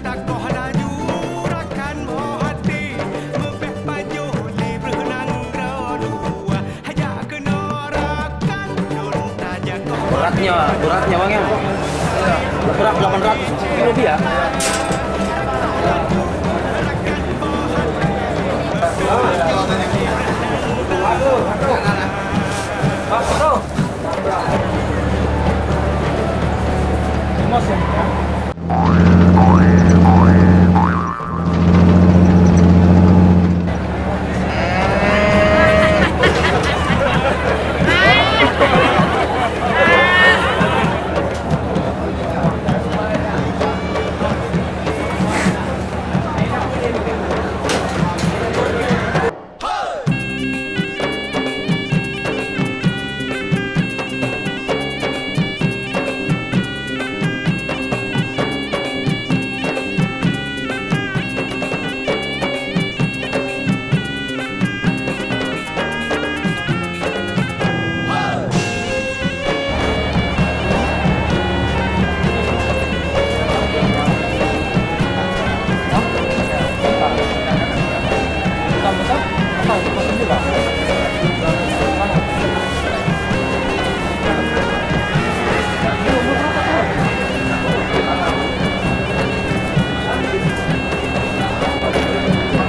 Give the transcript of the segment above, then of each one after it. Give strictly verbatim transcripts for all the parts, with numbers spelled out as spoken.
Takoh laju rakan boh até, meubeh pajoh lé breuh nanggroe dua. Hajak keunoe rakan lôn tajakoh. Beratnya, beratnya, Bang, ya? Berat delapan ratus kilo dia.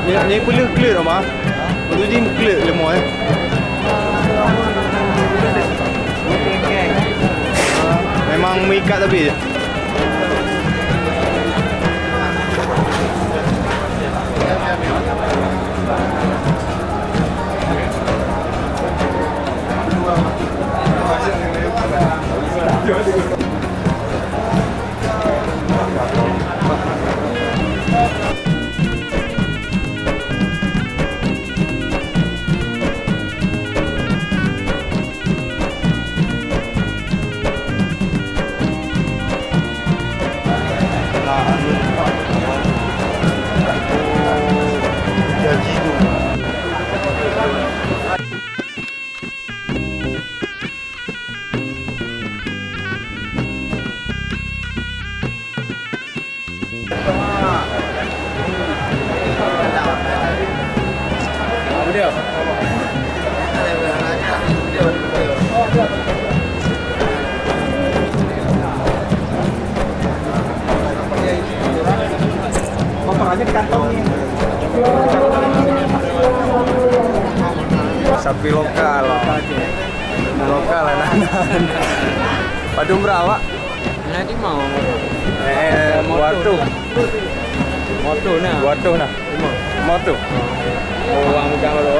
Ni, ni peuleueh kleuet, Oma. Beutôi jih meukleuet leumo, eh. Memang meuikat tapi. Sapi lokal. Lokal aneuk-aneuk. Padum bra awak? Na di mau. Eh, dua ratus. Moto na. Dua ratus na. Lima. Moto. Oh, wang mudah baru.